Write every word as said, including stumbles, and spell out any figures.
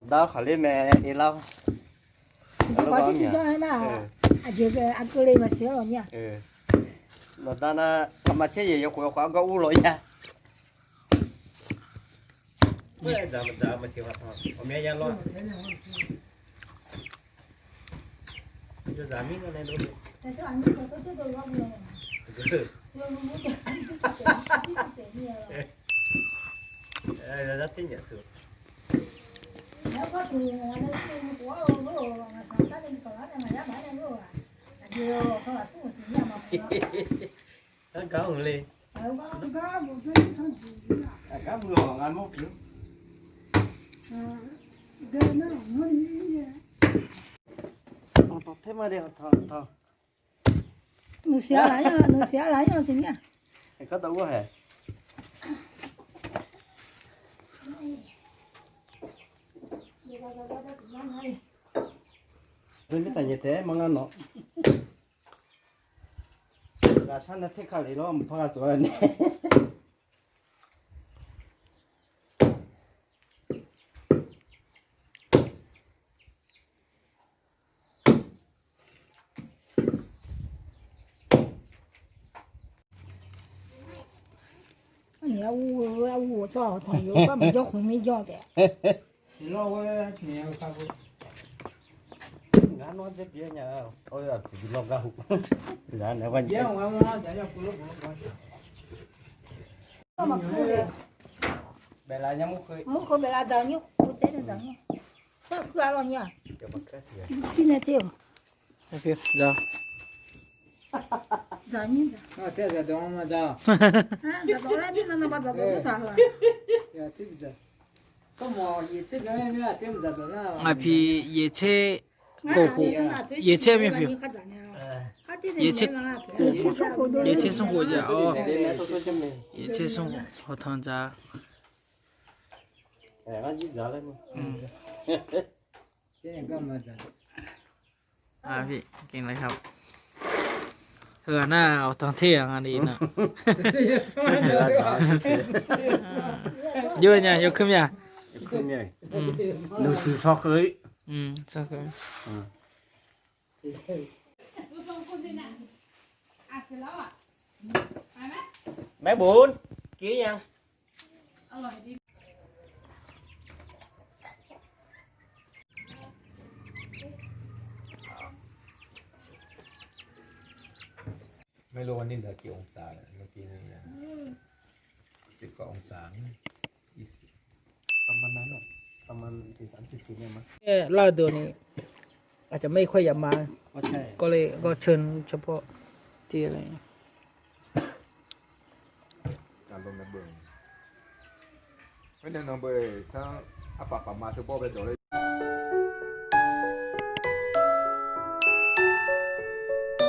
Dar khaqler mae, e lar. Aqjeq bawq tiqcuiv janr-aer nar, aqjeq aqkeuv le maqsiq-awr lawq nyir-aq. Nawqda nar, aqma caer yaeq yawkhof yawkhof argawr ur lawq ya. Dzaq maqdzaq maqsiq ghaq taq ghawqmya ya lawr. Yawzaq mir ngeur nae dov. Aer, zar ter nyaf seuq. Argar mq le. Argar mq-awq ngar mawr pyeuf. Tawq tawq taer ma de, tawq tawq. Nuqsiq-a laf-anr, nuqsiq-a laf-anr siqnya. Kar tawv ghawr haeq. Mirtaq nyaef taef-aer ma ngar nawq. Ghaqshar nae terkale lawr mqpar ghaq tsawf-a nae. Arni arur-eu arur-eu tsawrhaq hawqtanq yawr gar maqjawr khmq mir jawr taef. Ngar nawr dzaer pyeuf nya-a, aqkuq bi lawr gar hu. Zaq nae gha nya. Murkeuv baef la dzaq nymr, murkeuv-a lawq nymr-aq. Shir nae ter-euq. Dzaq nymr dzaq. Dzaqdawq laer mirnan naqba dzaqdawq taq-euq-aq. Aqpiq yaeqtser khof, yaeqtser myav pyeuf. Yaeqtser khof, yaeqtser smrkhof jeq-awr. Yaeqtser smrkhof hawqtanq dzaq. Heughaq nar hawqtanq ter-aq nga li nar. Jov nya yawkuir mya. Nuqsiq shawr kheu. Maeqbur, kir nya. ไม่รู้ว่านี่เหลือกี่องศาแล้ว เมื่อกี้นี้ สิบกว่าองศา ยี่สิบ ประมาณนั้นน่ะ ประมาณ สี่สิบ สามสิบ สี่สิบ เนี่ยมั้ง เออ เล่าตัวนี้ อาจจะไม่ค่อยอยากมา ก็ใช่ ก็เลย ก็เชิญเฉพาะที่อะไร Arlawr nae beu. Khoer nae nan beu, tanr arpaf paf ma teu bawr bae dawq le.